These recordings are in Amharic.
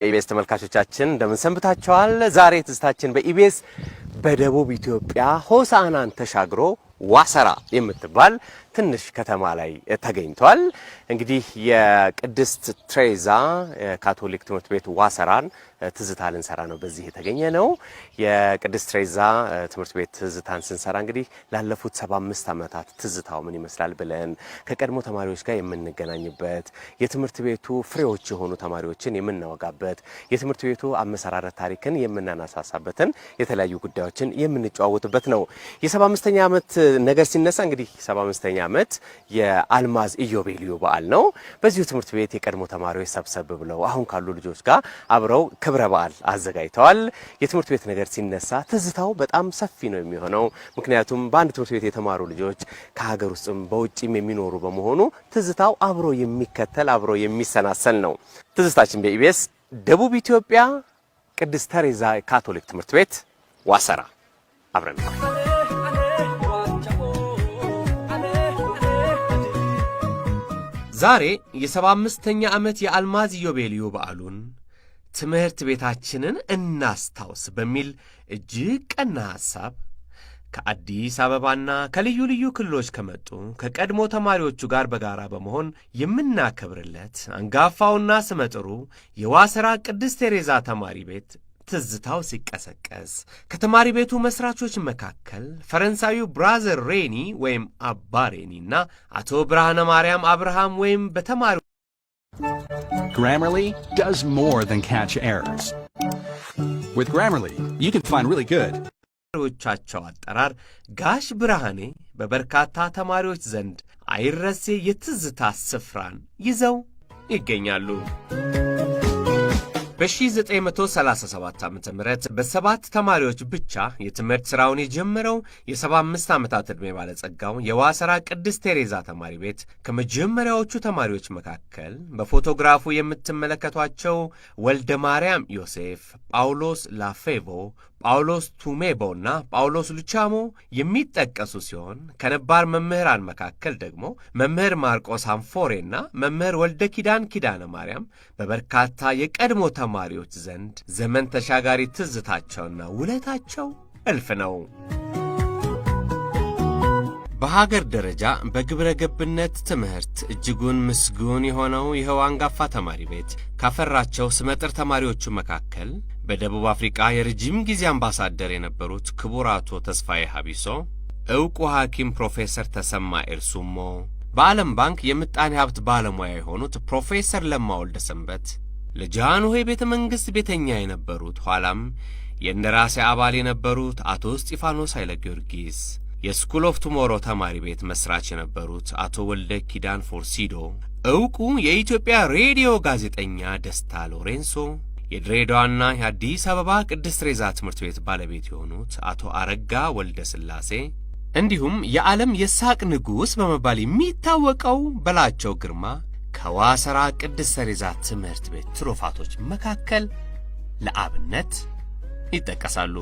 የኢቢኤስ ተመልካቾቻችን፣ እንደምን ሰንብታችኋል? ዛሬ ትዝታችን በኢቢኤስ በደቡብ ኢትዮጵያ ሆሳዕናን ተሻግሮ ዋሰራ የምትባል ትንሽ ከተማ ላይ ተገኝቷል። እንግዲህ የቅድስት ትሬዛ ካቶሊክ ትምህርት ቤት ዋሰራን ትዝታ ልንሰራ ነው በዚህ የተገኘነው። የቅድስት ትሬዛ ትምህርት ቤት ትዝታን ስንሰራ እንግዲህ ላለፉት 75 ዓመታት ትዝታው ምን ይመስላል ብለን ከቀድሞ ተማሪዎች ጋር የምንገናኝበት፣ የትምህርት ቤቱ ፍሬዎች የሆኑ ተማሪዎችን የምናወጋበት፣ የትምህርት ቤቱ አመሰራረት ታሪክን የምናነሳሳበትን የተለያዩ ጉዳዮችን የምንጨዋወትበት ነው። የ75ኛ ዓመት ነገር ሲነሳ እንግዲህ 75ኛ ዓመት የአልማዝ ኢዮቤልዩ በዓል ነው። በዚሁ ትምህርት ቤት የቀድሞ ተማሪዎች ሰብሰብ ብለው አሁን ካሉ ልጆች ጋር አብረው ክብረ በዓል አዘጋጅተዋል። የትምህርት ቤት ነገር ሲነሳ ትዝታው በጣም ሰፊ ነው የሚሆነው። ምክንያቱም በአንድ ትምህርት ቤት የተማሩ ልጆች ከሀገር ውስጥም በውጭም የሚኖሩ በመሆኑ ትዝታው አብሮ የሚከተል፣ አብሮ የሚሰናሰል ነው። ትዝታችን በኢቢኤስ ደቡብ ኢትዮጵያ ቅድስት ተሬዛ ካቶሊክ ትምህርት ቤት ዋሰራ፣ አብረን ነው። ዛሬ የ75ኛ ዓመት የአልማዝ ኢዮቤልዩ በዓሉን ትምህርት ቤታችንን እናስታውስ በሚል እጅግ ቀና ሐሳብ ከአዲስ አበባና ከልዩ ልዩ ክልሎች ከመጡ ከቀድሞ ተማሪዎቹ ጋር በጋራ በመሆን የምናከብርለት አንጋፋውና ስመጥሩ የዋሰራ ቅድስት ቴሬዛ ተማሪ ቤት ትዝታው ሲቀሰቀስ ከተማሪ ቤቱ መስራቾች መካከል ፈረንሳዊው Brother ሬኒ ወይም አባ ሬኒ እና አቶ ብርሃነ ማርያም አብርሃም ወይም በተማሪ Grammarly does more than catch errors. With Grammarly, you can find really good, ዎቻቸው አጠራር ጋሽ ብርሃኔ በበርካታ ተማሪዎች ዘንድ አይረሴ የትዝታ ስፍራን ይዘው ይገኛሉ። በ1937 ዓ ም በሰባት ተማሪዎች ብቻ የትምህርት ሥራውን የጀመረው የ75 ዓመታት ዕድሜ ባለጸጋው የዋሰራ ቅድስት ቴሬዛ ተማሪ ቤት ከመጀመሪያዎቹ ተማሪዎች መካከል በፎቶግራፉ የምትመለከቷቸው ወልደ ማርያም ዮሴፍ፣ ጳውሎስ ላፌቮ፣ ጳውሎስ ቱሜቦ እና ጳውሎስ ሉቻሞ የሚጠቀሱ ሲሆን ከነባር መምህራን መካከል ደግሞ መምህር ማርቆስ አንፎሬና መምህር ወልደ ኪዳን ኪዳነ ማርያም በበርካታ የቀድሞ ተማሪዎች ዘንድ ዘመን ተሻጋሪ ትዝታቸውና ውለታቸው እልፍ ነው። በሀገር ደረጃ በግብረ ገብነት ትምህርት እጅጉን ምስጉን የሆነው ይኸው አንጋፋ ተማሪ ቤት ካፈራቸው ስመጥር ተማሪዎቹ መካከል በደቡብ አፍሪቃ የረጅም ጊዜ አምባሳደር የነበሩት ክቡር አቶ ተስፋዬ ሀቢሶ፣ ዕውቁ ሐኪም ፕሮፌሰር ተሰማ ኤርሱሞ፣ በዓለም ባንክ የምጣኔ ሀብት ባለሙያ የሆኑት ፕሮፌሰር ለማ ወልደ ሰንበት፣ ለጃንሆይ ቤተ መንግሥት ቤተኛ የነበሩት ኋላም የእንደራሴ አባል የነበሩት አቶ እስጢፋኖስ ኃይለ ጊዮርጊስ፣ የ School of Tomorrow ተማሪ ቤት መስራች የነበሩት አቶ ወልደ ኪዳን ፎርሲዶ፣ ዕውቁ የኢትዮጵያ ሬዲዮ ጋዜጠኛ ደስታ ሎሬንሶ፣ የድሬዳዋና የአዲስ አበባ ቅድስት ቴሬዛ ትምህርት ቤት ባለቤት የሆኑት አቶ አረጋ ወልደ ስላሴ እንዲሁም የዓለም የሳቅ ንጉሥ በመባል የሚታወቀው በላቸው ግርማ ከዋሰራ ቅድስት ቴሬዛ ትምህርት ቤት ትሩፋቶች መካከል ለአብነት ይጠቀሳሉ።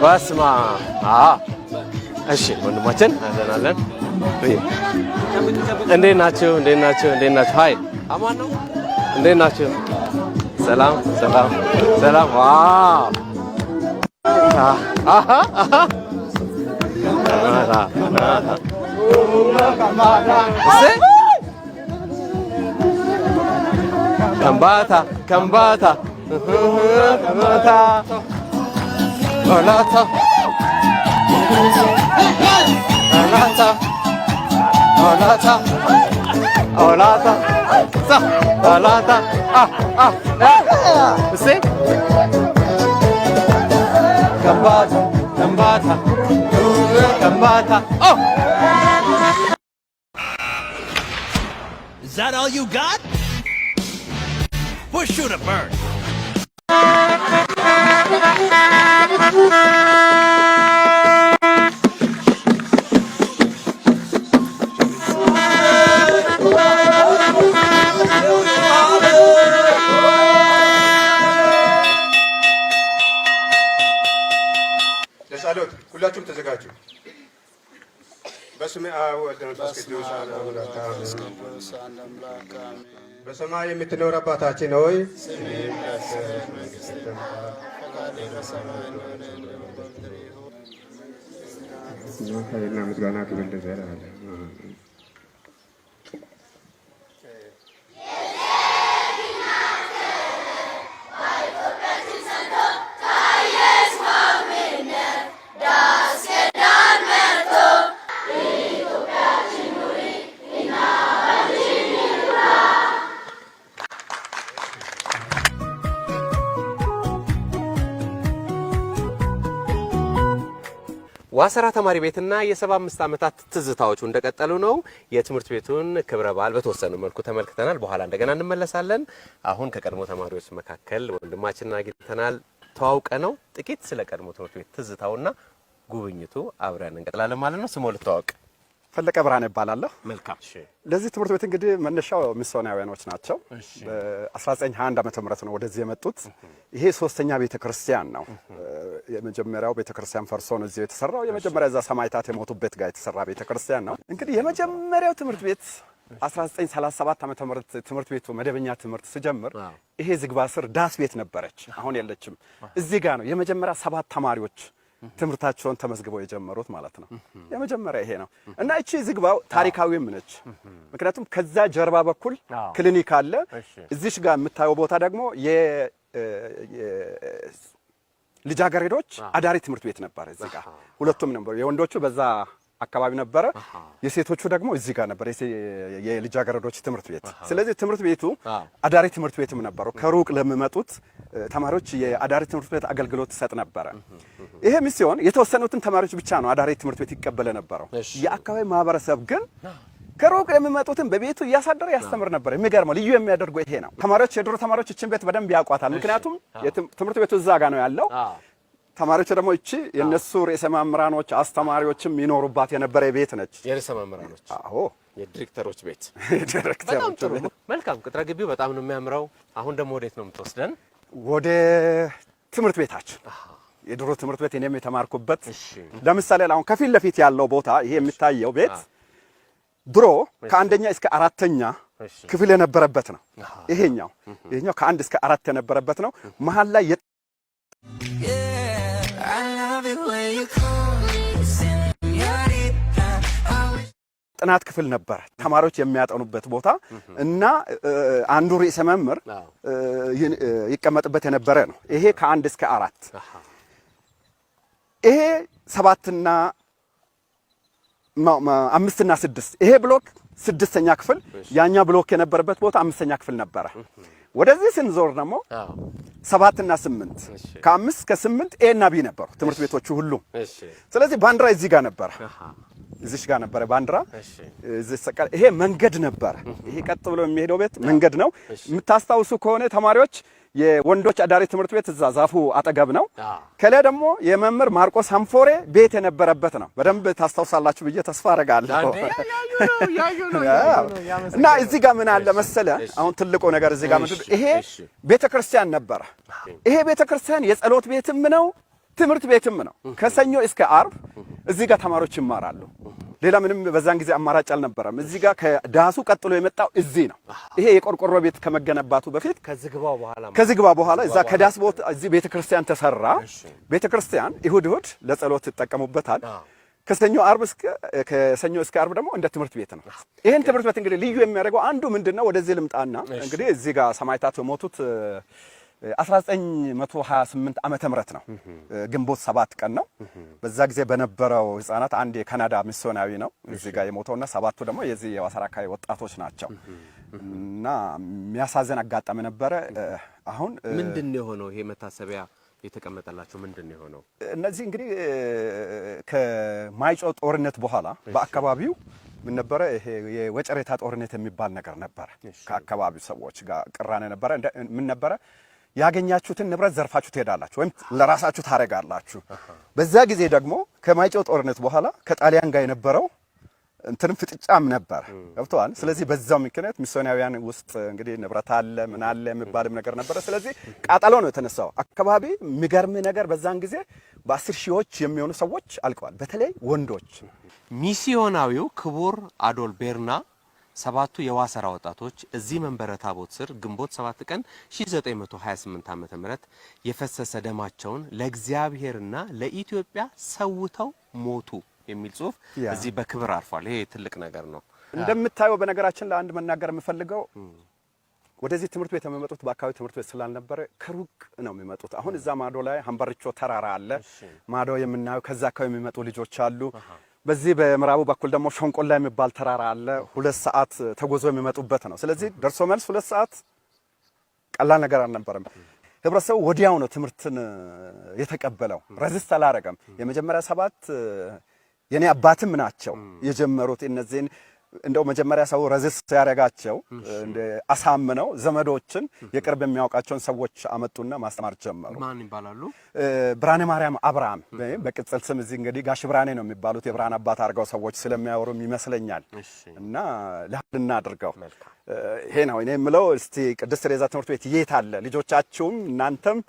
በስማ እሺ፣ ወንድማችን አለን አለን። እንዴት ናችሁ? እንዴት ናችሁ? እንዴት ናችሁ? Hi፣ አማን ነው። እንዴት ናችሁ? ሰላም ሰላም ሰላም። Wow፣ አሃ አሃ፣ እሰይ፣ ከምባታ ከምባታ ከምባታ ኦላታ ኦላታ ኦላታ ኦላታ ኦላታ፣ እሰይ፣ ከምባታ ከምባታ ከምባታ። Is that all you got? We'll shoot a bird. ለጸሎት ሁላችሁም ተዘጋጁ። በስመ አብ ወወልድ ወመንፈስ ቅዱስ አሐዱ አምላክ አሜን። በሰማይ የምትኖር አባታችን ሆይ፣ ስምህ ይቀደስ፣ መንግስትህ ትምጣ፣ ፈቃድህ በሰማይ እንደሆነች እንዲሁም በምድር ይሁን። ኃይልና ምስጋና ክብር ለዘላለም አሜን። ዋሰራ ተማሪ ቤትና የ75 ዓመታት ትዝታዎቹ እንደቀጠሉ ነው። የትምህርት ቤቱን ክብረ በዓል በተወሰነ መልኩ ተመልክተናል። በኋላ እንደገና እንመለሳለን። አሁን ከቀድሞ ተማሪዎች መካከል ወንድማችንን አግኝተናል። ተዋውቀ ነው ጥቂት ስለ ቀድሞ ትምህርት ቤት ትዝታውና ጉብኝቱ አብረን እንቀጥላለን ማለት ነው። ስሞ ልተዋወቅ። ፈለቀ ብርሃን እባላለሁ። መልካም። ለዚህ ትምህርት ቤት እንግዲህ መነሻው ሚስዮናውያኖች ናቸው። በ1921 ዓመተ ምህረት ነው ወደዚህ የመጡት። ይሄ ሶስተኛ ቤተ ክርስቲያን ነው። የመጀመሪያው ቤተ ክርስቲያን ፈርሶ ነው እዚህ የተሰራው። የመጀመሪያ እዛ ሰማዕታት የሞቱበት ጋር የተሰራ ቤተ ክርስቲያን ነው። እንግዲህ የመጀመሪያው ትምህርት ቤት 1937 ዓመተ ምህረት ትምህርት ቤቱ መደበኛ ትምህርት ሲጀምር ይሄ ዝግባ ስር ዳስ ቤት ነበረች፣ አሁን የለችም። እዚህ ጋር ነው የመጀመሪያ 7 ተማሪዎች ትምህርታቸውን ተመዝግበው የጀመሩት ማለት ነው። የመጀመሪያ ይሄ ነው እና እቺ ዝግባው ታሪካዊም ነች። ምክንያቱም ከዛ ጀርባ በኩል ክሊኒክ አለ። እዚሽ ጋር የምታየው ቦታ ደግሞ ልጃገረዶች አዳሪ ትምህርት ቤት ነበር። እዚህ ጋር ሁለቱም ነበሩ። የወንዶቹ በዛ አካባቢ ነበረ፣ የሴቶቹ ደግሞ እዚህ ጋር ነበር፣ የልጃገረዶች ትምህርት ቤት። ስለዚህ ትምህርት ቤቱ አዳሪ ትምህርት ቤትም ነበረው። ከሩቅ ለሚመጡት ተማሪዎች የአዳሪ ትምህርት ቤት አገልግሎት ይሰጥ ነበረ። ይሄ ሚስዮን የተወሰኑትን ተማሪዎች ብቻ ነው አዳሪ ትምህርት ቤት ይቀበለ ነበረው። የአካባቢ ማህበረሰብ ግን ከሩቅ የሚመጡትን በቤቱ እያሳደረ ያስተምር ነበር። የሚገርመው ልዩ የሚያደርገው ይሄ ነው። ተማሪዎች የድሮ ተማሪዎች እችን ቤት በደንብ ያውቋታል። ምክንያቱም ትምህርት ቤቱ እዛ ጋር ነው ያለው። ተማሪዎች ደግሞ እቺ የነሱ ርዕሰ መምህራኖች አስተማሪዎችም ይኖሩባት የነበረ ቤት ነች። የርዕሰ መምህራኖች፣ አዎ፣ የዲሬክተሮች ቤት። የዲሬክተሮች በጣም ጥሩ። መልካም። ቅጥረ ግቢው በጣም ነው የሚያምረው። አሁን ደግሞ ወዴት ነው የምትወስደን? ወደ ትምህርት ቤታችን፣ የድሮ ትምህርት ቤት እኔም የተማርኩበት። ለምሳሌ አሁን ከፊት ለፊት ያለው ቦታ ይሄ የሚታየው ቤት ድሮ ከአንደኛ እስከ አራተኛ ክፍል የነበረበት ነው። ይሄኛው ከአንድ እስከ አራት የነበረበት ነው። መሀል ላይ ጥናት ክፍል ነበረ፣ ተማሪዎች የሚያጠኑበት ቦታ እና አንዱ ርዕሰ መምህር ይቀመጥበት የነበረ ነው። ይሄ ከአንድ እስከ አራት፣ ይሄ ሰባትና አምስትና ስድስት፣ ይሄ block ስድስተኛ ክፍል፣ ያኛ block የነበረበት ቦታ አምስተኛ ክፍል ነበረ። ወደዚህ ስንዞር ደግሞ ሰባትና ስምንት፣ ከአምስት ከስምንት A እና B ነበሩ ትምህርት ቤቶቹ ሁሉ። ስለዚህ ባንዲራ እዚህ ጋር ነበረ፣ እዚሽ ጋር ነበረ ባንዲራ እዚህ ሰቀለ። ይሄ መንገድ ነበረ። ይሄ ቀጥ ብሎ የሚሄደው ቤት መንገድ ነው። የምታስታውሱ ከሆነ ተማሪዎች የወንዶች አዳሪ ትምህርት ቤት እዛ ዛፉ አጠገብ ነው። ከላይ ደግሞ የመምህር ማርቆስ አንፎሬ ቤት የነበረበት ነው። በደንብ ታስታውሳላችሁ ብዬ ተስፋ አደርጋለሁ። እና እዚህ ጋር ምን አለ መሰለ፣ አሁን ትልቁ ነገር እዚህ ጋር ምንድን ይሄ ቤተክርስቲያን ነበረ። ይሄ ቤተክርስቲያን የጸሎት ቤትም ነው፣ ትምህርት ቤትም ነው። ከሰኞ እስከ አርብ እዚህ ጋር ተማሪዎች ይማራሉ። ሌላ ምንም በዛን ጊዜ አማራጭ አልነበረም። እዚህ ጋር ከዳሱ ቀጥሎ የመጣው እዚህ ነው። ይሄ የቆርቆሮ ቤት ከመገነባቱ በፊት ከዝግባ በኋላ እዛ ከዳስ ቦታ እዚህ ቤተክርስቲያን ተሰራ። ቤተክርስቲያን እሁድ እሁድ ለጸሎት ይጠቀሙበታል። ከሰኞ እስከ አርብ ደግሞ እንደ ትምህርት ቤት ነው። ይሄን ትምህርት ቤት እንግዲህ ልዩ የሚያደርገው አንዱ ምንድነው? ወደዚህ ልምጣና እንግዲህ እዚህ ጋር ሰማዕታት የሞቱት 1928 ዓመተ ምህረት ነው። ግንቦት 7 ቀን ነው። በዛ ጊዜ በነበረው ህፃናት አንድ የካናዳ ሚስዮናዊ ነው እዚህ ጋር የሞተውና ሰባቱ ደግሞ የዚህ የዋሰራ አካባቢ ወጣቶች ናቸው። እና የሚያሳዝን አጋጣሚ ነበረ። አሁን ምንድን ነው የሆነው? ይሄ መታሰቢያ የተቀመጠላቸው ምንድን ነው የሆነው? እነዚህ እንግዲህ ከማይጨው ጦርነት በኋላ በአካባቢው ምን ነበረ? ይሄ የወጨሬታ ጦርነት የሚባል ነገር ነበረ። ከአካባቢው ሰዎች ጋር ቅራኔ ነበረ። ምን ነበረ? ያገኛችሁትን ንብረት ዘርፋችሁ ትሄዳላችሁ ወይም ለራሳችሁ ታረጋላችሁ። በዛ ጊዜ ደግሞ ከማይጨው ጦርነት በኋላ ከጣሊያን ጋር የነበረው እንትንም ፍጥጫም ነበር፣ ገብቶሃል። ስለዚህ በዛው ምክንያት ሚስዮናውያን ውስጥ እንግዲህ ንብረት አለ ምን አለ የሚባልም ነገር ነበረ። ስለዚህ ቃጠሎ ነው የተነሳው አካባቢ። የሚገርም ነገር በዛን ጊዜ በ10 ሺዎች የሚሆኑ ሰዎች አልቀዋል፣ በተለይ ወንዶች። ሚስዮናዊው ክቡር አዶል ቤርና ሰባቱ የዋሰራ ወጣቶች እዚህ መንበረ ታቦት ስር ግንቦት 7 ቀን 1928 ዓ.ም የፈሰሰ ደማቸውን ለእግዚአብሔርና ለኢትዮጵያ ሰውተው ሞቱ የሚል ጽሁፍ እዚህ በክብር አርፏል። ይሄ ትልቅ ነገር ነው። እንደምታየው በነገራችን ላይ አንድ መናገር የምፈልገው ወደዚህ ትምህርት ቤት የሚመጡት በአካባቢ ትምህርት ቤት ስላልነበረ ከሩቅ ነው የሚመጡት። አሁን እዛ ማዶ ላይ ሀምበሪቾ ተራራ አለ። ማዶ የምናየው ከዛ አካባቢ የሚመጡ ልጆች አሉ። በዚህ በምዕራቡ በኩል ደግሞ ሾንቆላ የሚባል ተራራ አለ። 2 ሰዓት ተጉዞ የሚመጡበት ነው። ስለዚህ ደርሶ መልስ 2 ሰዓት ቀላል ነገር አልነበረም። ህብረተሰቡ ወዲያው ነው ትምህርትን የተቀበለው። Resist አላረገም። የመጀመሪያ ሰባት የኔ አባትም ናቸው የጀመሩት እነዚህን። እንደው መጀመሪያ ሰው resist ያደረጋቸው እንደ አሳምነው ዘመዶችን የቅርብ የሚያውቃቸውን ሰዎች አመጡና ማስተማር ጀመሩ። ማን ይባላሉ? ብርሃነ ማርያም አብርሃም በቅጽል ስም እዚህ እንግዲህ ጋሽ ብርሃኔ ነው የሚባሉት። የብርሃን አባት አድርገው ሰዎች ስለሚያወሩም ይመስለኛል። እና ለህልና አድርገው ይሄ ነው እኔ የምለው። እስቲ ቅድስት ቴሬዛ ትምህርት ቤት የት አለ? ልጆቻችሁም እናንተም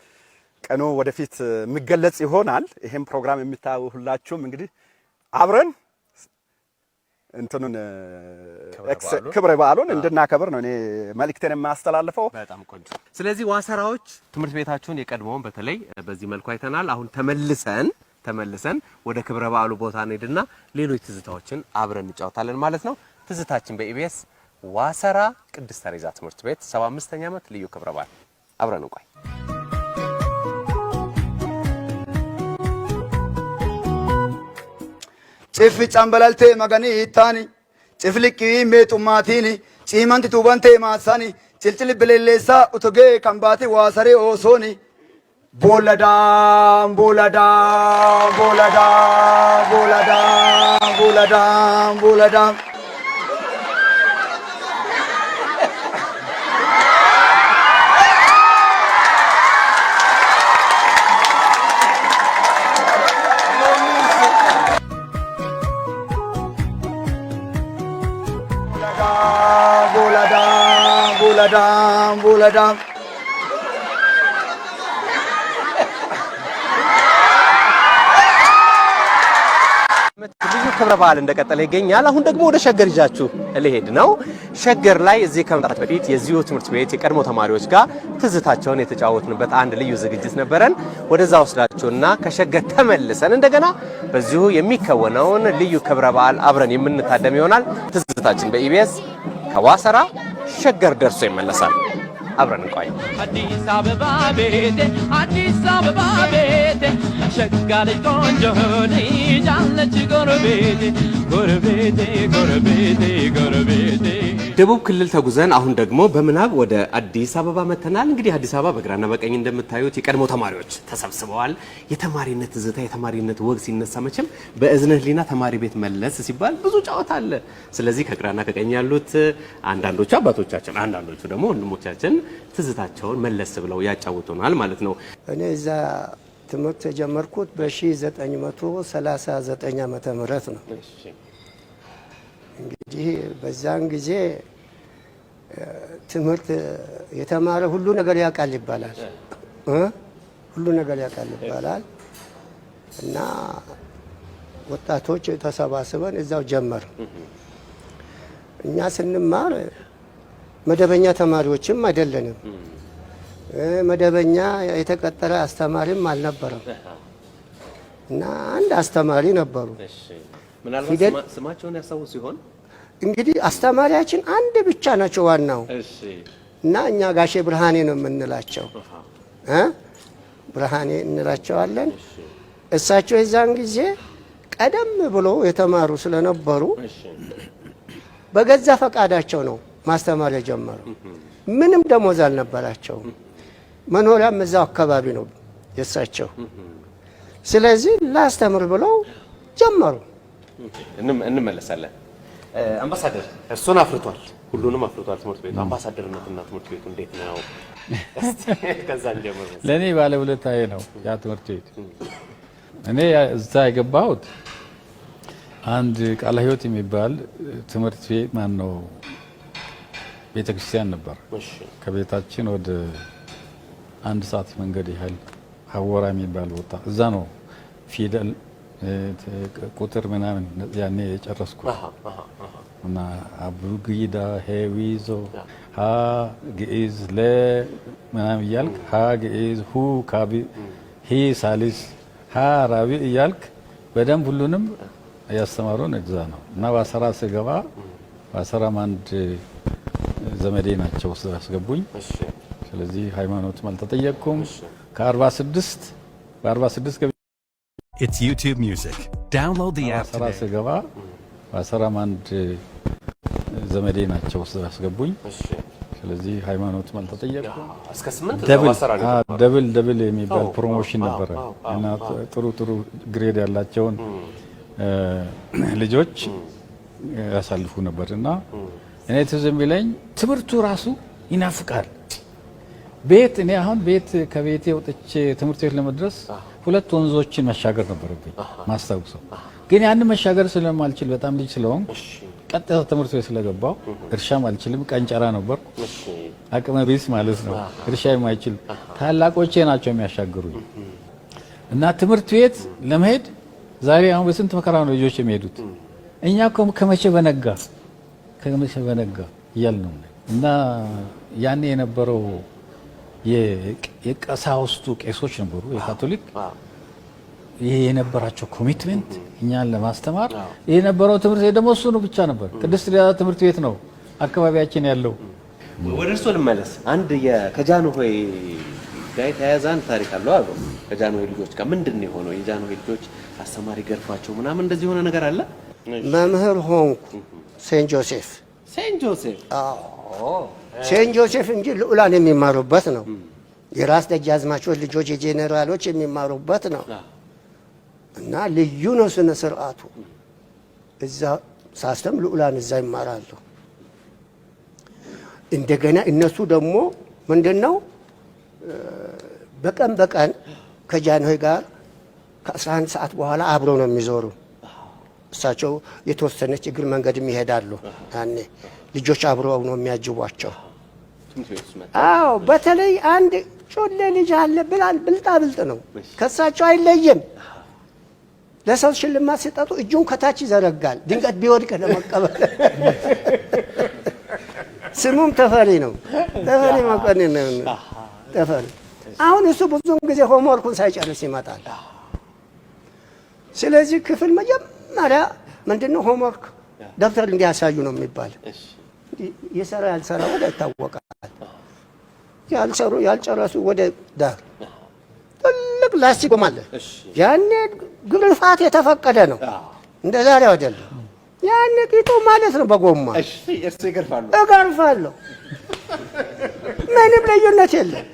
ቀኑ ወደፊት የሚገለጽ ይሆናል። ይሄም ፕሮግራም የምታዩ ሁላችሁም እንግዲህ አብረን እንትኑን ክብረ በዓሉን እንድናከብር ነው እኔ መልእክቴን የማስተላልፈው። በጣም ቆንጆ። ስለዚህ ዋሰራዎች ትምህርት ቤታችሁን የቀድሞውን በተለይ በዚህ መልኩ አይተናል። አሁን ተመልሰን ወደ ክብረ በዓሉ ቦታ እንሄድና ሌሎች ትዝታዎችን አብረን እንጫወታለን ማለት ነው። ትዝታችን በኢቢኤስ ዋሰራ ቅድስት ተሬዛ ትምህርት ቤት 75ኛ ዓመት ልዩ ክብረ በዓል፣ አብረን እንቆይ። Ciffi cambalaltee maganii hiittaani cifliqqii meexummaatiin ciimanti tuubantee maassani cilcili bililleessaa utogee kan baate waasaree oosooni booladaan booladaan booladaan booladaan booladaan booladaan. Booladaan booladaan. ልዩ ክብረ በዓል እንደቀጠለ ይገኛል። አሁን ደግሞ ወደ ሸገር ይዣችሁ ልሄድ ነው። ሸገር ላይ እዚህ ከመምጣት በፊት የዚሁ ትምህርት ቤት የቀድሞ ተማሪዎች ጋር ትዝታቸውን የተጫወትንበት አንድ ልዩ ዝግጅት ነበረን። ወደዛ ወስዳችሁና ከሸገር ተመልሰን እንደገና በዚሁ የሚከወነውን ልዩ ክብረ በዓል አብረን የምንታደም ይሆናል። ትዝታችን በኢቢኤስ ከዋሰራ ሸገር ደርሶ ይመለሳል። አብረን እንቆይ። አዲስ አበባ ቤቴ፣ አዲስ አበባ ቤቴ፣ ሸጋ ልጅ ቆንጆ ልጅ አለች ጎረቤቴ፣ ጎረቤቴ፣ ጎረቤቴ፣ ጎረቤቴ። ደቡብ ክልል ተጉዘን አሁን ደግሞ በምናብ ወደ አዲስ አበባ መተናል። እንግዲህ አዲስ አበባ በግራና በቀኝ እንደምታዩት የቀድሞ ተማሪዎች ተሰብስበዋል። የተማሪነት ትዝታ፣ የተማሪነት ወግ ሲነሳ መቼም በእዝነ ሕሊና ተማሪ ቤት መለስ ሲባል ብዙ ጨዋታ አለ። ስለዚህ ከግራና ከቀኝ ያሉት አንዳንዶቹ አባቶቻችን፣ አንዳንዶቹ ደግሞ ወንድሞቻችን ትዝታቸውን መለስ ብለው ያጫውቱናል ማለት ነው። እኔ እዛ ትምህርት የጀመርኩት በ1939 ዓመተ ምህረት ነው። እንግዲህ በዛን ጊዜ ትምህርት የተማረ ሁሉ ነገር ያውቃል ይባላል እ ሁሉ ነገር ያውቃል ይባላል እና ወጣቶች ተሰባስበን እዛው ጀመር። እኛ ስንማር መደበኛ ተማሪዎችም አይደለንም። መደበኛ የተቀጠረ አስተማሪም አልነበረም እና አንድ አስተማሪ ነበሩ። ምናልባት ስማቸውን ያስታውሱ ይሆን? እንግዲህ አስተማሪያችን አንድ ብቻ ናቸው ዋናው እና እኛ ጋሼ ብርሃኔ ነው የምንላቸው እ ብርሃኔ እንላቸዋለን። እሳቸው የዛን ጊዜ ቀደም ብሎ የተማሩ ስለነበሩ በገዛ ፈቃዳቸው ነው ማስተማር የጀመሩ። ምንም ደሞዝ አልነበራቸውም። መኖሪያም እዛው አካባቢ ነው የእሳቸው። ስለዚህ ላስተምር ብለው ጀመሩ። እንመለሳለን። አምባሳደር እሱን አፍርቷል፣ ሁሉንም አፍርቷል ትምህርት ቤቱ። አምባሳደርነትና ትምህርት ቤቱ እንዴት ነው? እስቲ ከዛ እንጀምር። ለእኔ ባለውለታዬ ነው ያ ትምህርት ቤት። እኔ እዛ የገባሁት አንድ ቃለ ሕይወት የሚባል ትምህርት ቤት፣ ማን ነው፣ ቤተ ክርስቲያን ነበር። ከቤታችን ወደ አንድ ሰዓት መንገድ ያህል ሀወራ የሚባል ቦታ፣ እዛ ነው ፊደል፣ ቁጥር ምናምን ያኔ የጨረስኩት። እና አቡጊዳ፣ ሄዊዞ፣ ሀ ግዕዝ፣ ለ ምናምን እያልክ፣ ሀ ግዕዝ፣ ሁ ካቢ፣ ሂ ሳሊስ፣ ሀ ራቢ እያልክ በደንብ ሁሉንም ያስተማሩን እዛ ነው። እና ዋሰራ ስገባ ዋሰራም አንድ ዘመዴ ናቸው ያስገቡኝ። ስለዚህ ሃይማኖትም አልተጠየቅኩም። ከ46 በ46 It's YouTube Music. Download the app ዋሰራ today. ስገባ ዋሰራም አንድ ዘመዴ ናቸው ያስገቡኝ። ስለዚህ ሃይማኖትም አልተጠየቅኩም። እስከ 8 Double ዋሰራ ነው የተማሩት። Double double የሚባል promotion ነበረ እና ጥሩ ጥሩ grade ያላቸውን ልጆች ያሳልፉ ነበር። እና እኔ ትዝ የሚለኝ ትምህርቱ ራሱ ይናፍቃል። ቤት እኔ አሁን ቤት ከቤቴ ወጥቼ ትምህርት ቤት ለመድረስ ሁለት ወንዞችን መሻገር ነበረብኝ ማስታውሰው። ግን ያንን መሻገር ስለማልችል፣ በጣም ልጅ ስለሆንኩ፣ ቀጥታ ትምህርት ቤት ስለገባው እርሻም አልችልም፣ ቀንጨራ ነበርኩ። አቅመ ቢስ ማለት ነው። እርሻ የማይችል፣ ታላቆቼ ናቸው የሚያሻግሩኝ። እና ትምህርት ቤት ለመሄድ ዛሬ አሁን በስንት መከራ ነው ልጆች የሚሄዱት። እኛ እኮ ከመቼ በነጋ ከመቼ በነጋ እያልን ነው። እና ያኔ የነበረው የቀሳውስቱ፣ ቄሶች ነበሩ የካቶሊክ፣ ይሄ የነበራቸው commitment እኛን ለማስተማር የነበረው ትምህርት ቤት ደግሞ እሱ ነው ብቻ ነበር። ቅድስት ሊዳ ትምህርት ቤት ነው አካባቢያችን ያለው። ወደ እርሶ ልመለስ። አንድ ከጃንሆይ ጋር የተያያዘ አንድ ታሪክ አለው አሉ። ከጃንሆይ ልጆች ጋር ምንድን ነው የሆነው? የጃንሆይ ልጆች አስተማሪ ገርፏቸው ምናምን እንደዚህ የሆነ ነገር አለ። መምህር ሆንኩ ሴንት ጆሴፍ። ሴንት ጆሴፍ። ሴንት ጆሴፍ እንጂ ልዑላን የሚማሩበት ነው። የራስ ደጃዝማቾች ልጆች፣ የጄኔራሎች የሚማሩበት ነው እና ልዩ ነው ስነ ስርዓቱ። እዛ ሳስተምር ልዑላን እዛ ይማራሉ። እንደገና እነሱ ደግሞ ምንድን ነው፣ በቀን በቀን ከጃንሆይ ጋር ከ11 ሰዓት በኋላ አብረው ነው የሚዞሩ። እሳቸው የተወሰነች እግር መንገድም ይሄዳሉ። ያኔ ልጆች አብረው ነው የሚያጅቧቸው። አዎ፣ በተለይ አንድ ጮሌ ልጅ አለ፣ ብላል ብልጣ ብልጥ ነው። ከእሳቸው አይለይም። ለሰው ሽልማት ሲጠጡ እጁን ከታች ይዘረጋል፣ ድንገት ቢወድቅ ለመቀበል። ስሙም ተፈሪ ነው። ተፈሪ መኮንን ነው። ተፈሪ። አሁን እሱ ብዙውን ጊዜ homework ኡን ሳይጨርስ ይመጣል። ስለዚህ ክፍል መጀመሪያ ምንድነው፣ homework ደብተር እንዲያሳዩ ነው የሚባል። የሰራ ያልሰራ ወደ ይታወቃል። ያልሰሩ ያልጨረሱ ወደ ዳር። ትልቅ ላስቲክ ጎማ አለ። ያኔ ግርፋት የተፈቀደ ነው፣ እንደ ዛሬው አይደለም። ያኔ ቂጡ ማለት ነው በጎማ። እርሶ ይገርፋሉ? እገርፋለሁ። ምንም ልዩነት የለም።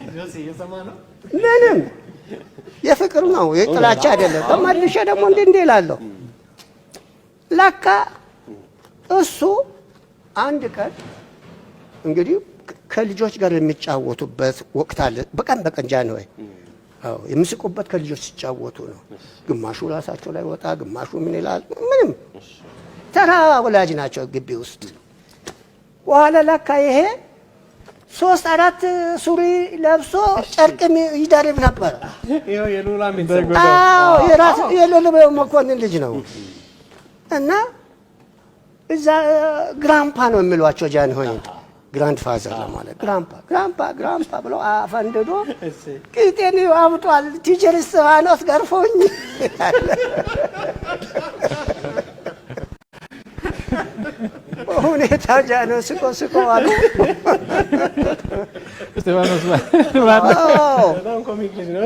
ምንም የፍቅር ነው፣ የጥላቻ አይደለም። ተመልሼ ደግሞ እንዲህ እንዲህ እላለሁ። ለካ እሱ አንድ ቀን እንግዲህ ከልጆች ጋር የሚጫወቱበት ወቅት አለ። በቀን በቀን ጃንሆይ፣ አዎ፣ የሚስቁበት ከልጆች ሲጫወቱ ነው። ግማሹ ራሳቸው ላይ ወጣ፣ ግማሹ ምን ይላል። ምንም ተራ ወላጅ ናቸው ግቢ ውስጥ። በኋላ ለካ ይሄ ሶስት አራት ሱሪ ለብሶ ጨርቅም ይደርብ ነበር። አዎ፣ የራስ የልዑል መኮንን ልጅ ነው። እና እዛ grandpa ነው የሚሏቸው ጃንሆይን፣ grandfather ለማለት grandpa, grandpa, grandpa ብሎ አፈንድዶ ቂጤን አብጧል። Teacher እስጢፋኖስ ገርፎኝ። በሁኔታ ጃንሆይ ስቆ ስቆ አሉ። እስጢፋኖስ። አዎ።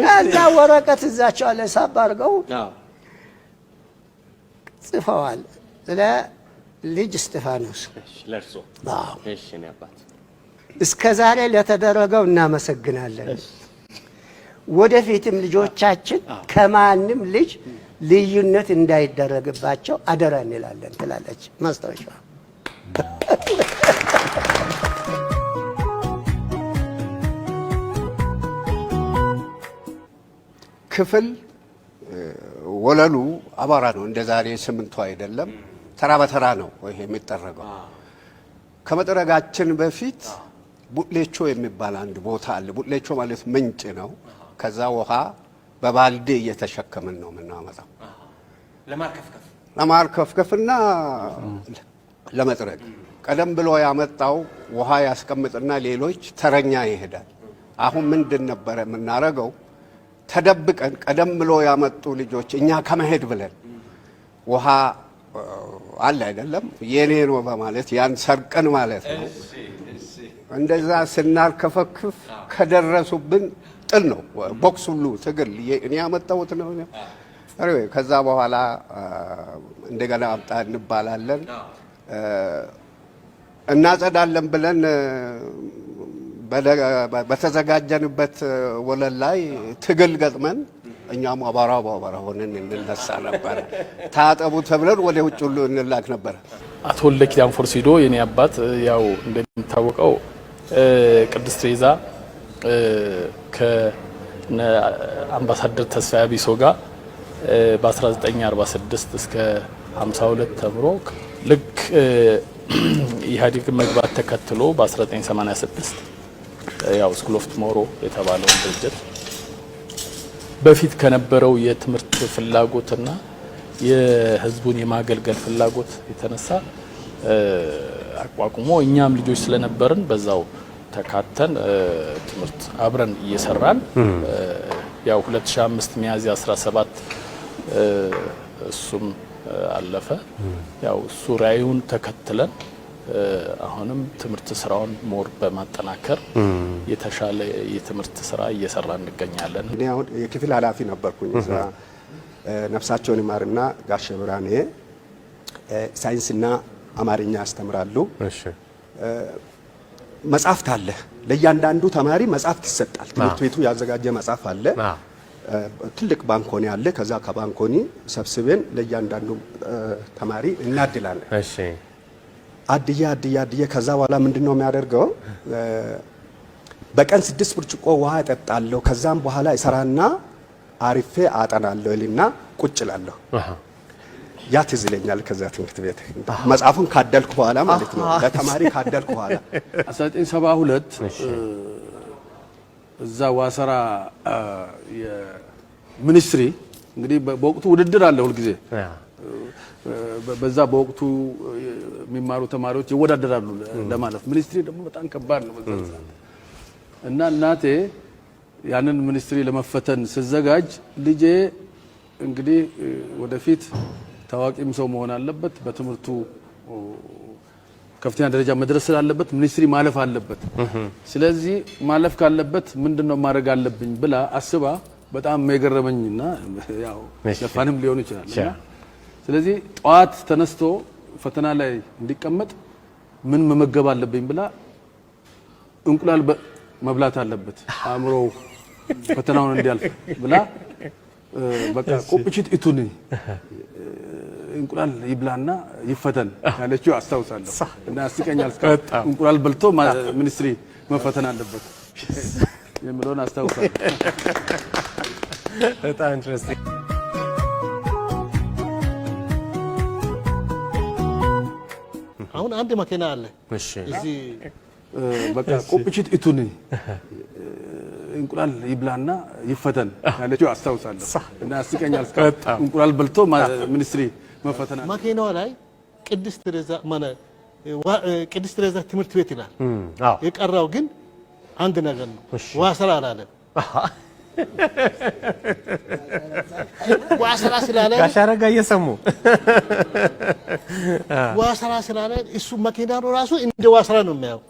ከዛ ወረቀት እዛቸው ላይ ሳብ አድርገው ጽፈዋል። ለልጅ እስጢፋኖስ። ለእርሶ? አዎ። እሺ፣ እኔ አባት። እስከ ዛሬ ለተደረገው እናመሰግናለን። ወደፊትም ልጆቻችን ከማንም ልጅ ልዩነት እንዳይደረግባቸው አደራ እንላለን ትላለች ማስታወሻ። ክፍል ወለሉ አቧራ ነው። እንደ ዛሬ ሲሚንቶ አይደለም። ተራ በተራ ነው ይሄ የሚጠረገው። ከመጥረጋችን በፊት ቡሌቾ የሚባል አንድ ቦታ አለ። ቡሌቾ ማለት ምንጭ ነው። ከዛ ውሃ በባልዴ እየተሸከምን ነው የምናመጣው ለማርከፍከፍና ለመጥረግ። ቀደም ብሎ ያመጣው ውሃ ያስቀምጥና ሌሎች ተረኛ ይሄዳል። አሁን ምንድን ነበረ የምናረገው? ተደብቀን ቀደም ብሎ ያመጡ ልጆች እኛ ከመሄድ ብለን ውሃ አለ አይደለም የኔ ነው በማለት ያን ሰርቀን ማለት ነው። እንደዛ ስናርከፈክፍ ከደረሱብን ጥል ነው፣ ቦክስ ሁሉ ትግል፣ እኔ ያመጣሁት ነው። ከዛ በኋላ እንደገና አምጣ እንባላለን። እናጸዳለን ብለን በተዘጋጀንበት ወለል ላይ ትግል ገጥመን እኛም አቧራ በአቧራ ሆነን እንነሳ ነበረ። ታጠቡ ተብለን ወደ ውጭ ሁሉ እንላክ ነበረ። አቶ ወልደ ኪዳን ፎርሲዶ የኔ አባት ያው እንደሚታወቀው ቅድስት ቴሬዛ ከአምባሳደር ተስፋዬ አቢሶ ጋር በ1946 እስከ 52 ተምሮ ልክ ኢህአዴግ መግባት ተከትሎ በ1986 ያው School of Tomorrow የተባለውን ድርጅት በፊት ከነበረው የትምህርት ፍላጎትና የህዝቡን የማገልገል ፍላጎት የተነሳ አቋቁሞ እኛም ልጆች ስለነበርን በዛው ተካተን ትምህርት አብረን እየሰራን ያው 2005 ሚያዝያ 17 እሱም አለፈ። ያው እሱ ራዕዩን ተከትለን አሁንም ትምህርት ስራውን more በማጠናከር የተሻለ የትምህርት ስራ እየሰራ እንገኛለን። እኔ አሁን የክፍል ኃላፊ ነበርኩኝ እዛ። ነፍሳቸውን ይማርና ጋሼ ብርሃኔ ሳይንስና አማርኛ ያስተምራሉ። መጽሐፍት አለ፣ ለእያንዳንዱ ተማሪ መጽሐፍት ይሰጣል። ትምህርት ቤቱ ያዘጋጀ መጽሐፍ አለ። ትልቅ ባንኮኒ አለ። ከዛ ከባንኮኒ ሰብስበን ለእያንዳንዱ ተማሪ እናድላለን። አድዬ አድዬ አድዬ ከዛ በኋላ ምንድን ነው የሚያደርገው? በቀን 6 ብርጭቆ ውሃ እጠጣለሁ። ከዛም በኋላ እሰራና አሪፌ አጠናለሁ ይልና ቁጭ እላለሁ። ያ ትዝ ይለኛል። ከዛ ትምህርት ቤት መጽሐፉን ካደልኩ በኋላ ማለት ነው፣ ለተማሪ ካደልኩ በኋላ። 1972 እዛ ዋሰራ የ ministry እንግዲህ በወቅቱ ውድድር አለ ሁልጊዜ። በዛ በወቅቱ የሚማሩ ተማሪዎች ይወዳደራሉ ለማለፍ። Ministry ደግሞ በጣም ከባድ ነው በዛ ሰዓት። እና እናቴ ያንን ministry ለመፈተን ስዘጋጅ ልጄ እንግዲህ ወደፊት ታዋቂም ሰው መሆን አለበት፣ በትምህርቱ ከፍተኛ ደረጃ መድረስ ስላለበት ministry ማለፍ አለበት። ስለዚህ ማለፍ ካለበት ምንድነው ማድረግ አለብኝ ብላ አስባ በጣም የገረመኝና ያው ለፋንም ሊሆን ይችላል እና ስለዚህ ጠዋት ተነስቶ ፈተና ላይ እንዲቀመጥ ምን መመገብ አለብኝ ብላ እንቁላል መብላት አለበት አእምሮው ፈተናውን እንዲያልፍ ብላ በቃ ቁጵችት ኢቱኒ እንቁላል ይብላና ይፈተን ያለችው አስታውሳለሁ። እና ያስቀኛል። እንቁላል በልቶ ministry መፈተን አለበት የሚለውን አስታውሳለሁ። በጣም interesting። አሁን አንድ መኪና አለ እዚህ። በቃ ቁጵችት ኢቱኒ እንቁላል ይብላና ይፈተን ያለችው አስታውሳለሁ። እና ያስቀኛል። እንቁላል በልቶ ministry መፈተን መኪናዋ ላይ ቅድስት ቴሬዛ ማነ ቅድስት ቴሬዛ ትምህርት ቤት ይላል። የቀራው ግን አንድ ነገር ነው። ዋሰራ አላለም። ዋሰራ ስላለ ጋሽ አረጋ እየሰሙ ዋሰራ ስላለ እሱ መኪና ነው ራሱ እንደ ዋሰራ ነው የሚያየው፣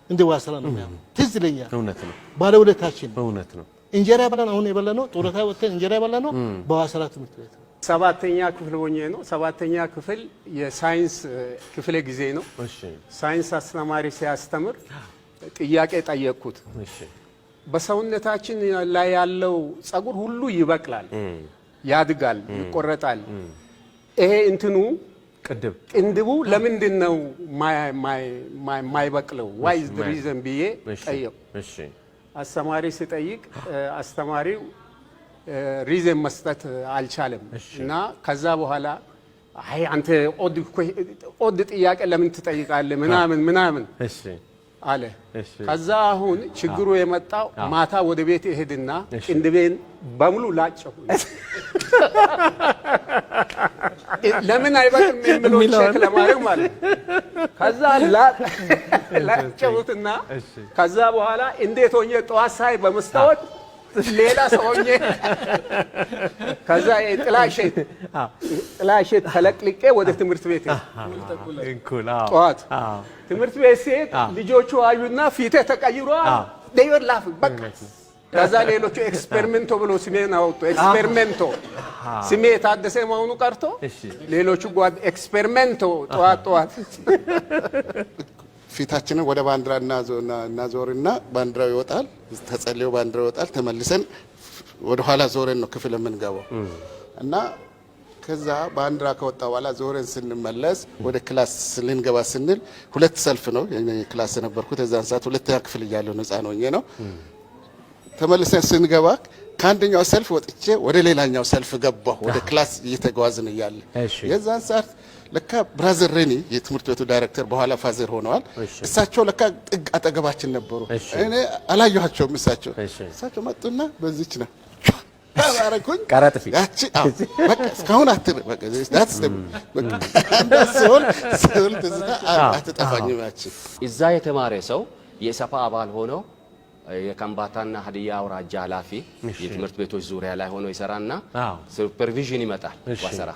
እንደ ዋሰራ ነው የሚያየው። ትዝ ይለኛል። እውነት ነው። ባለውለታችን እውነት ነው። እንጀራ በላን። አሁን የበላነው ጡረታ ወጥተን እንጀራ የበላነው በዋሰራ ትምህርት ቤት ነው። ሰባተኛ ክፍል ሆኜ ነው። ሰባተኛ ክፍል የሳይንስ ክፍለ ጊዜ ነው። ሳይንስ አስተማሪ ሲያስተምር ጥያቄ ጠየቅኩት። በሰውነታችን ላይ ያለው ጸጉር ሁሉ ይበቅላል፣ ያድጋል፣ ይቆረጣል። ይሄ እንትኑ ቅንድብ። ቅንድቡ ለምንድን ነው የማይበቅለው? Why is the reason ብዬ ጠየቁ። አስተማሪ ስጠይቅ አስተማሪው reason መስጠት አልቻለም። እና ከዛ በኋላ አይ አንተ odd ጥያቄ ለምን ትጠይቃለህ? ምናምን ምናምን አለ። ከዛ አሁን ችግሩ የመጣው ማታ ወደ ቤት እሄድና ቅንድቤን በሙሉ ላጨሁ። ለምን አይበቅልም የሚለውን check ለማድረግ ማለት ነው። ከዛ ላጨሁትና ከዛ በኋላ እንዴት ሆኜ ጠዋት ሳይ በመስታወት ሌላ ሰው ሆኜ፣ ከዛ ጥላሸት ጥላሸት ተለቅልቄ ወደ ትምህርት ቤት፣ ጠዋት ትምህርት ቤት ስሄድ ልጆቹ አዩና ፊቴ ተቀይሯል። They were laughing በቃ። ከዛ ሌሎቹ ኤክስፔሪሜንቶ ብሎ ስሜን አወጡ። ኤክስፔሪሜንቶ፣ ስሜ የታደሰ መሆኑ ቀርቶ ሌሎቹ ጓድ ኤክስፔሪሜንቶ ጠዋት ጠዋት። ፊታችንን ወደ ባንዲራ እናዞርና ባንዲራው ይወጣል። ተጸልዮ ባንዲራው ይወጣል። ተመልሰን ወደ ኋላ ዞረን ነው ክፍል የምንገባው። እና ከዛ ባንዲራ ከወጣ በኋላ ዞረን ስንመለስ ወደ class ልንገባ ስንል ሁለት ሰልፍ ነው። የኔ class የነበርኩት የዛን ሰዓት ሁለተኛ ክፍል እያለሁ ነው፣ ሕፃን ሆኜ ነው። ተመልሰን ስንገባ ከአንደኛው ሰልፍ ወጥቼ ወደ ሌላኛው ሰልፍ ገባሁ። ወደ class እየተጓዝን እያለ የዛን ሰዓት ለካ Brother ሬኒ የትምህርት ቤቱ ዳይሬክተር፣ በኋላ Father ሆነዋል። እሳቸው ለካ ጥግ አጠገባችን ነበሩ። እኔ አላየኋቸውም። እሳቸው መጡና በዚች ነው አረኩኝ። ቀረጥፊ። ያቺ አዎ፣ በቃ እስካሁን አትር በቃ that's the በቃ አንዷ ስሆን ትዝታ አትጠፋኝም ያቺ። እዛ የተማረ ሰው የኢሰፓ አባል ሆኖ የከምባታና ሀዲያ አውራጃ ኃላፊ የትምህርት ቤቶች ዙሪያ ላይ ሆኖ ይሰራና supervision ይመጣል። ዋሰራ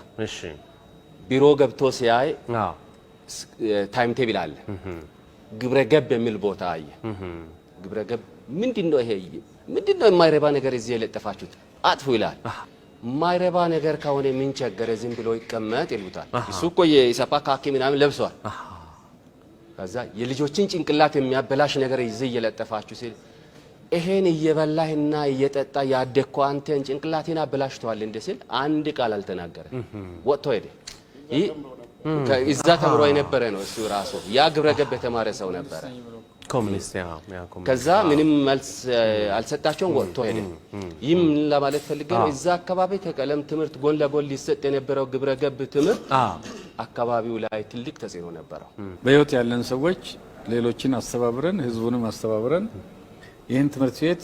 ቢሮ ገብቶ ሲያይ time table አለ። ግብረ ገብ የሚል ቦታ አየ። ግብረ ገብ ምንድን ነው ይሄ? ምንድን ነው የማይረባ ነገር እዚህ የለጠፋችሁት? አጥፉ ይላል። የማይረባ ነገር ከሆነ ምን ቸገረ? ዝም ብሎ ይቀመጥ ይሉታል። እሱ እኮ የኢሰፓ ካኪ ምናምን ለብሷል። ከዛ የልጆችን ጭንቅላት የሚያበላሽ ነገር እዚህ እየለጠፋችሁ ሲል፣ ይሄን እየበላህና እየጠጣ ያደግከው አንተን ጭንቅላቴን አበላሽተዋል እንደ ሲል አንድ ቃል አልተናገረ፣ ወጥቶ ሄደ። ይህ እዛ ተምሮ የነበረ ነው። እሱ ራሱ ያ ግብረ ገብ የተማረ ሰው ነበረ። ኮሚኒስት፣ yeah ኮሚኒስት። ከዛ ምንም መልስ አልሰጣቸውም፣ ወጥቶ ሄደ። ይህ ምን ለማለት ፈልጌ ነው? እዛ አካባቢ ከቀለም ትምህርት ጎን ለጎን ሊሰጥ የነበረው ግብረ ገብ ትምህርት አካባቢው ላይ ትልቅ ተጽዕኖ ነበረው። በህይወት ያለን ሰዎች ሌሎችን አስተባብረን፣ ህዝቡንም አስተባብረን ይህን ትምህርት ቤት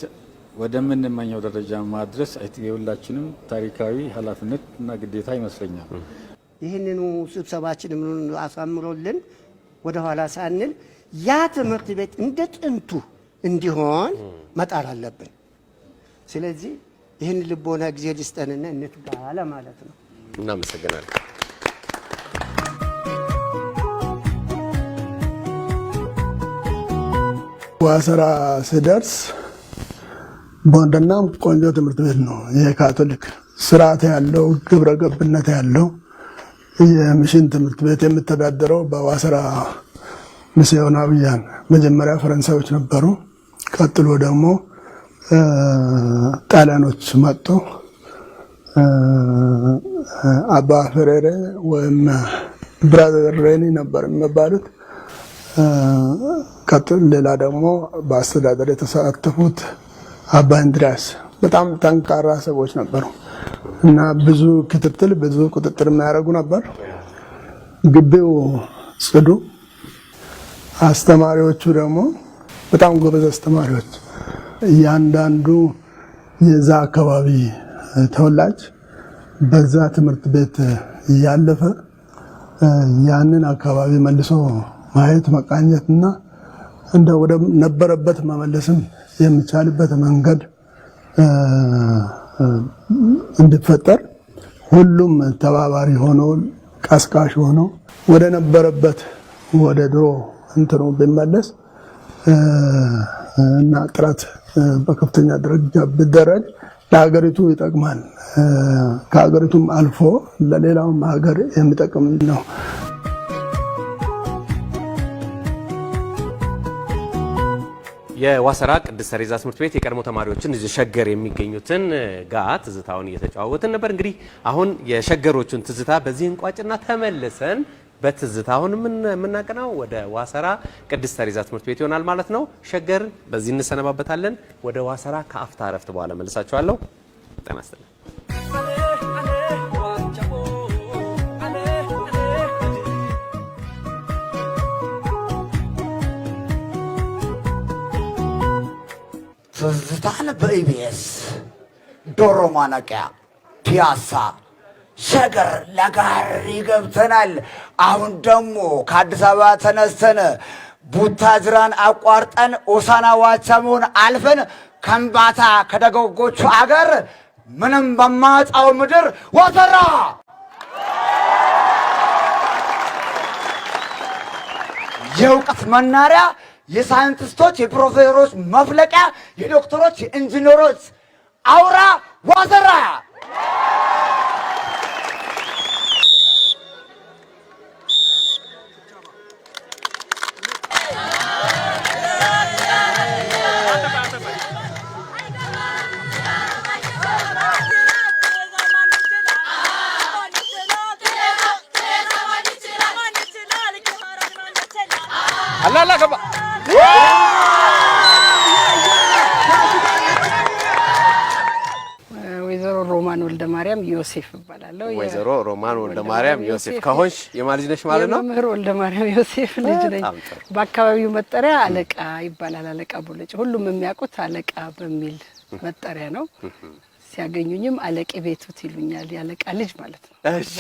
ወደምንመኘው ደረጃ ማድረስ የሁላችንም ታሪካዊ ኃላፊነት እና ግዴታ ይመስለኛል። ይህንኑ ስብሰባችን ምኑን አሳምሮልን ወደ ኋላ ሳንል ያ ትምህርት ቤት እንደ ጥንቱ እንዲሆን መጣር አለብን። ስለዚህ ይህን ልቦና ጊዜ ሊስጠንና እንትጋ ለማለት ነው። እናመሰግናለን። ዋሰራ ስደርስ ቦንደናም ቆንጆ ትምህርት ቤት ነው። የካቶሊክ ስርዓት ያለው፣ ግብረ ገብነት ያለው የ mission ትምህርት ቤት የሚተዳደረው በዋሰራ ሚስዮናውያን፣ መጀመሪያ ፈረንሳዮች ነበሩ። ቀጥሎ ደግሞ ጣሊያኖች መጡ። አባ ፍሬሬ ወይም Brother ሬኒ ነበር የሚባሉት። ቀጥል ሌላ ደግሞ በአስተዳደር የተሳተፉት አባ እንድሪያስ በጣም ጠንካራ ሰዎች ነበሩ እና ብዙ ክትትል፣ ብዙ ቁጥጥር የሚያደርጉ ነበር። ግቢው ጽዱ፣ አስተማሪዎቹ ደግሞ በጣም ጎበዝ አስተማሪዎች፣ እያንዳንዱ የዛ አካባቢ ተወላጅ በዛ ትምህርት ቤት እያለፈ ያንን አካባቢ መልሶ ማየት፣ መቃኘትና እንደ ወደ ነበረበት መመለስም የሚቻልበት መንገድ እንዲፈጠር ሁሉም ተባባሪ ሆኖ፣ ቀስቃሽ ሆኖ ወደ ነበረበት ወደ ድሮ እንትኑ ቢመለስ እና ጥረት በከፍተኛ ደረጃ ቢደረግ ለሀገሪቱ ይጠቅማል። ከሀገሪቱም አልፎ ለሌላውም ሀገር የሚጠቅም ነው። የዋሰራ ቅድስት ተሬዛ ትምህርት ቤት የቀድሞ ተማሪዎችን እዚህ ሸገር የሚገኙትን ጋ ትዝታውን እየተጨዋወትን ነበር። እንግዲህ አሁን የሸገሮቹን ትዝታ በዚህ እንቋጭና ተመልሰን በትዝታ አሁን የምናቀናው ወደ ዋሰራ ቅድስት ተሬዛ ትምህርት ቤት ይሆናል ማለት ነው። ሸገር በዚህ እንሰነባበታለን። ወደ ዋሰራ ከአፍታ እረፍት በኋላ መልሳችኋለሁ። ጤና ይስጥልኝ። ትዝታን በኢቢኤስ ዶሮ ማነቂያ ፒያሳ ሸገር ለጋሪ ገብተናል። አሁን ደግሞ ከአዲስ አበባ ተነስተን ቡታጅራን አቋርጠን ሆሳዕና ዋቻሞን አልፈን ከምባታ ከደጋጎቹ አገር ምንም በማጣው ምድር ወተራ የእውቀት መናሪያ፣ የሳይንቲስቶች የፕሮፌሰሮች መፍለቂያ፣ የዶክተሮች የኢንጂነሮች አውራ ዋሰራ። ወይዘሮ ሮማን ወልደ ማርያም ዮሴፍ እባላለሁ። ወይዘሮ ሮማን ወልደ ማርያም ዮሴፍ ከሆንሽ የማን ልጅ ነሽ ማለት ነው? የመምህር ወልደ ማርያም ዮሴፍ ልጅ ነኝ። በአካባቢው መጠሪያ አለቃ ይባላል። አለቃ ቦለጭ፣ ሁሉም የሚያውቁት አለቃ በሚል መጠሪያ ነው። ሲያገኙኝም አለቂ ቤቱት ይሉኛል። የአለቃ ልጅ ማለት ነው። እሺ፣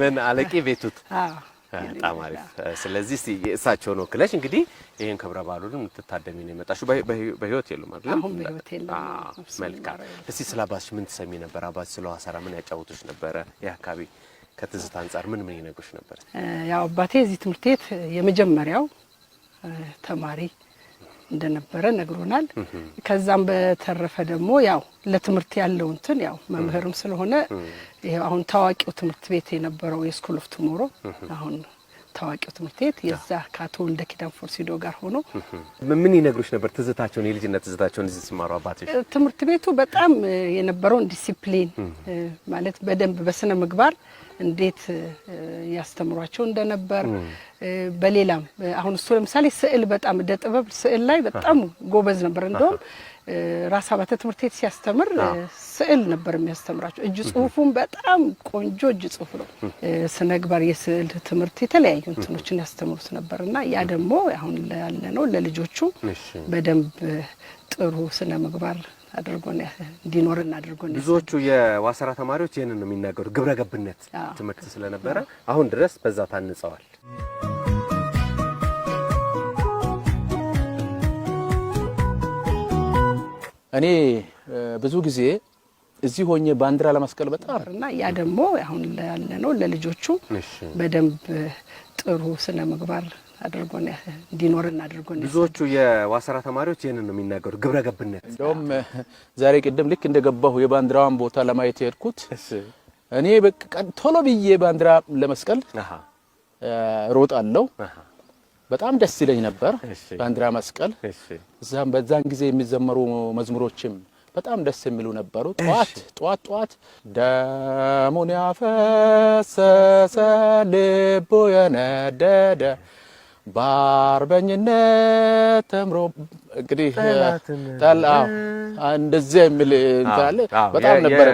ምን አለቂ ቤቱት? አዎ። በጣም አሪፍ። ስለዚህ እስቲ እሳቸውን ወክለሽ እንግዲህ ይሄን ክብረ በዓሉን የምትታደሚ ነው የመጣሽው። በህይወት የሉም አይደለም? አሁን በህይወት የለም። መልካም። እስቲ ስለ አባትሽ ምን ትሰሚ ነበር? አባትሽ ስለ ዋሰራ ምን ያጫውቱሽ ነበረ? ይህ አካባቢ ከትዝታ አንጻር ምን ምን ይነግሩሽ ነበር? ያው አባቴ እዚህ ትምህርት ቤት የመጀመሪያው ተማሪ እንደነበረ ነግሮናል። ከዛም በተረፈ ደግሞ ያው ለትምህርት ያለው እንትን ያው መምህርም ስለሆነ ይሄው አሁን ታዋቂው ትምህርት ቤት የነበረው የ School of Tomorrow፣ አሁን ታዋቂው ትምህርት ቤት የዛ ከአቶ ወልደ ኪዳን ፎርሲዶ ጋር ሆኖ። ምን ይነግሩሽ ነበር? ትዝታቸውን፣ የልጅነት ትዝታቸውን እዚህ ሲማሩ አባትሽ? ትምህርት ቤቱ በጣም የነበረውን ዲሲፕሊን፣ ማለት በደንብ በስነ ምግባር እንዴት ያስተምሯቸው እንደነበር፣ በሌላም አሁን እሱ ለምሳሌ ስዕል በጣም እደ ጥበብ ስዕል ላይ በጣም ጎበዝ ነበር። እንደውም ራስ አባተ ትምህርት ቤት ሲያስተምር ስዕል ነበር የሚያስተምራቸው። እጅ ጽሁፉም በጣም ቆንጆ እጅ ጽሁፍ ነው። ስነ ምግባር፣ የስዕል ትምህርት፣ የተለያዩ እንትኖችን ያስተምሩት ነበር እና ያ ደግሞ አሁን ያለ ነው ለልጆቹ በደንብ ጥሩ ስነ ምግባር አድርጎ እንዲኖርን አድርጎ። ብዙዎቹ የዋሰራ ተማሪዎች ይህንን ነው የሚናገሩት። ግብረ ገብነት ትምህርት ስለነበረ አሁን ድረስ በዛ ታንጸዋል። እኔ ብዙ ጊዜ እዚህ ሆኜ ባንዲራ ለመስቀል በጣም እና ያ ደግሞ አሁን ያለ ነው ለልጆቹ በደንብ ጥሩ ስነ ምግባር አድርጎ እንዲኖርን አድርጎ። ብዙዎቹ የዋሰራ ተማሪዎች ይህንን ነው የሚናገሩት። ግብረ ገብነት። እንደውም ዛሬ ቅድም ልክ እንደገባሁ የባንዲራዋን ቦታ ለማየት የሄድኩት እኔ በቃ ቶሎ ብዬ ባንዲራ ለመስቀል ሮጣለሁ። በጣም ደስ ይለኝ ነበር ባንዲራ መስቀል። እዛም በዛን ጊዜ የሚዘመሩ መዝሙሮችም በጣም ደስ የሚሉ ነበሩ። ጠዋት ጠዋት ጠዋት ደሙን ያፈሰሰ ልቡ የነደደ በአርበኝነት ተምሮ እንግዲህ ጠላ እንደዚያ የሚል እንትን አለ። በጣም ነበረ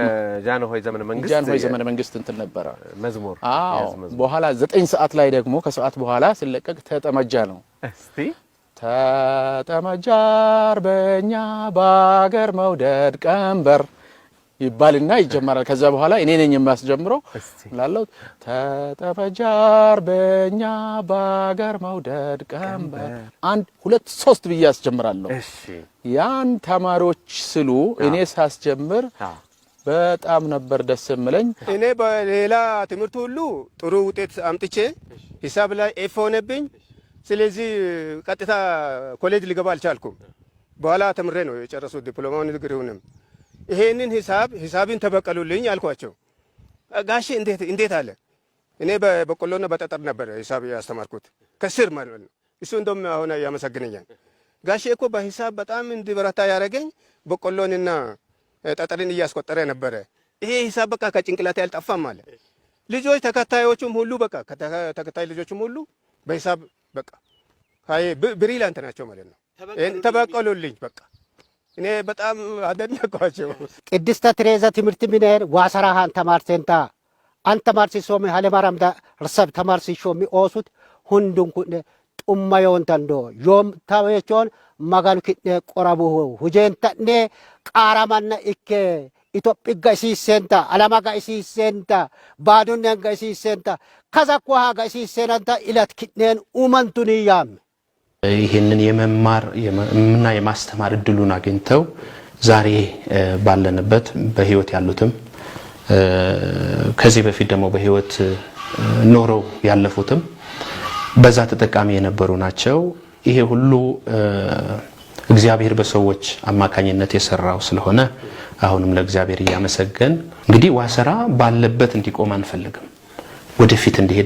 ጃንሆይ ዘመነ መንግስት፣ ጃንሆይ ዘመነ መንግስት እንትን ነበረ መዝሙር። አዎ። በኋላ 9 ሰዓት ላይ ደግሞ ከሰዓት በኋላ ሲለቀቅ ተጠመጃ ነው። እስቲ ተጠመጃ አርበኛ በአገር መውደድ ቀንበር ይባልና ይጀመራል። ከዛ በኋላ እኔ ነኝ የማስጀምረው ላለው ተጠመጃ አርበኛ በአገር መውደድ ቀንበር አንድ ሁለት ሶስት ብዬ አስጀምራለሁ። ያን ተማሪዎች ስሉ እኔ ሳስጀምር በጣም ነበር ደስ የምለኝ። እኔ በሌላ ትምህርት ሁሉ ጥሩ ውጤት አምጥቼ ሂሳብ ላይ F ሆነብኝ። ስለዚህ ቀጥታ ኮሌጅ ልገባ አልቻልኩም። በኋላ ተምሬ ነው የጨረሱት ዲፕሎማውን ዲግሪውንም። ይሄንን ሂሳብን ተበቀሉልኝ አልኳቸው። ጋሼ እንዴት እንዴት አለ። እኔ በበቆሎና በጠጠር ነበር ሂሳብ ያስተማርኩት ከስር ማለት ነው። እሱ እንደውም አሁን ያመሰግነኛል። ጋሼ እኮ በሂሳብ በጣም እንዲበረታ ያደረገኝ በቆሎንና ጠጠርን እያስቆጠረ ነበረ። ይሄ ሂሳብ በቃ ከጭንቅላቴ አልጠፋም አለ። ልጆች ተከታዮቹም ሁሉ በቃ ተከታይ ልጆቹም ሁሉ በሂሳብ በቃ brilliant ናቸው ማለት ነው። ተበቀሉልኝ በቃ እኔ በጣም አደነኳቸው። ቅድስተ ትሬዛ ትምህርት ሚኔር ዋሰራሃን ተማርሴንታ አን ተማርሲሶሚ ሀለማራም ርሰብ ተማርሲሾሚ ኦሱት ሁንዱን ኩነ ጡማ yoontan do yoom tawechoon maganu ki'ne qorabuhu hujeenta'ne qaaramanna ikke Itophi ga'isiissenta alama ga'isiissenta baadunnen ga'isiissenta kazakkuha ga'isiissenanta ilat ki'neen uumantuni yaamme። ይህንን የመማር እና የማስተማር እድሉን አግኝተው ዛሬ ባለንበት በህይወት ያሉትም ከዚህ በፊት ደግሞ በህይወት ኖረው ያለፉትም በዛ ተጠቃሚ የነበሩ ናቸው። ይሄ ሁሉ እግዚአብሔር በሰዎች አማካኝነት የሰራው ስለሆነ አሁንም ለእግዚአብሔር እያመሰገን እንግዲህ ዋሰራ ባለበት እንዲቆም አንፈልግም፣ ወደፊት እንዲሄድ።